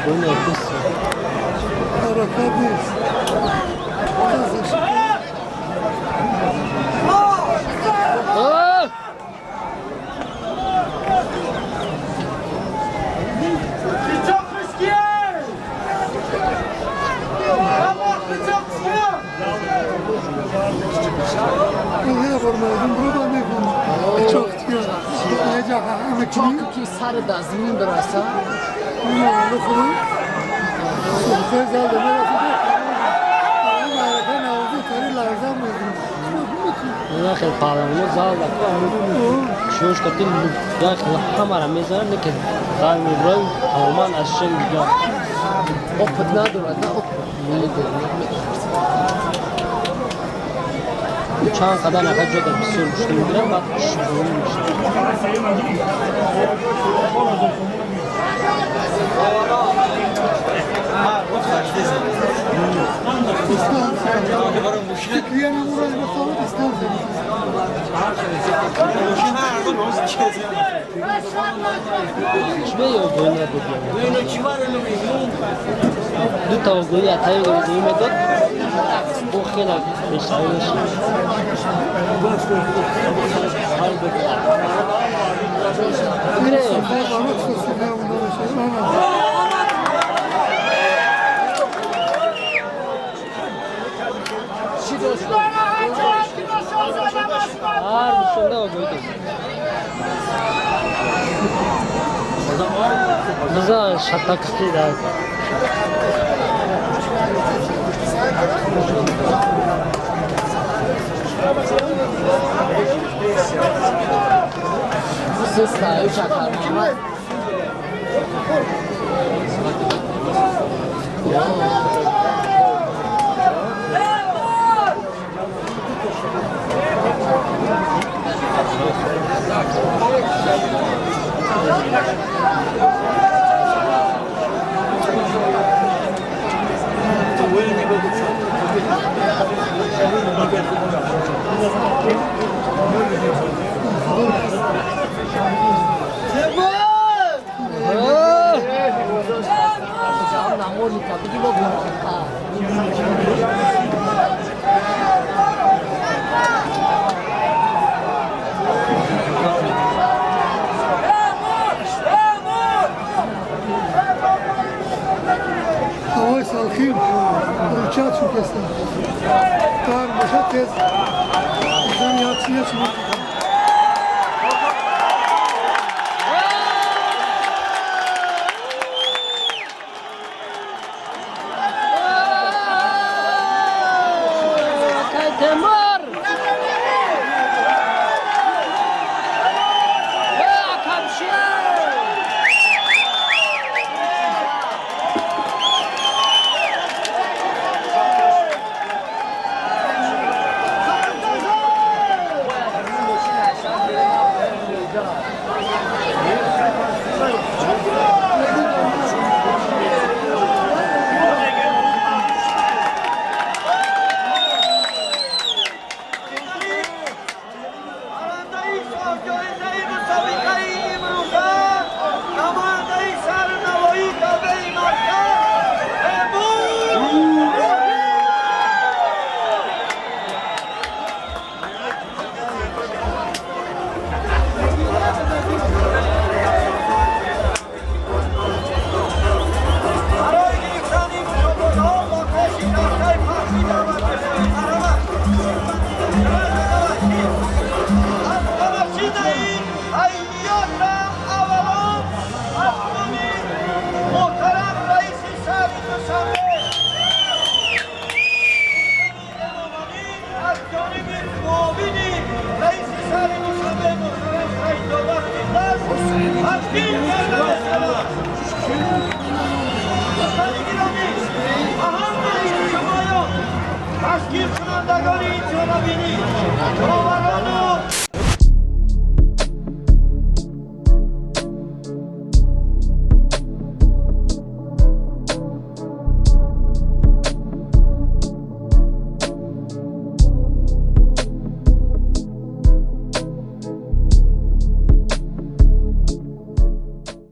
Огоҳӣ нест. Ҳаракат нест. آه! چاک که سر دزمین برسه. نه خیلی پهلوانو زال شوش کتی داخل همه را میزنن که زال میبرن تماما از شن دیگه опыт надорад, на опыт. Чанд қадар нафар ҷо дар бисёр гӯшта мегиранд, баъд шурӯъ мешавад. Чӣ огоҳӣ надод? Ду та огоҳӣ атаи огоҳӣ медод, бо хеле пешравӣ мешид. Гре. Ҳар душанбе огоҳӣ дод. Бизан шатакати дар. Сестаю Шакар Муҳаммад. намоника биги мо. Ҳавои салқин ручат шукаста. Тар бошад, тез инсон яксия шумо. Акай Темур! Акамшер! جایزه مسابقه امروزه نماینده شهر نوایی تابع مرکز امور. برای گرفتن این مکافات‌ها با کاشی تختهای پخشی دعوت می‌شوید. مرحمت. از ببخشید ایمیات را اولان از محترم رئیس شهر دوشنبه امامعلی، از جانب معاون رئیس شهر دوشنبه محترم سعید دست تقدیم کرده می‌شود. دوستان گرامی و همه شمایان، تشکیل کنندگان این چهاربینی، داوران و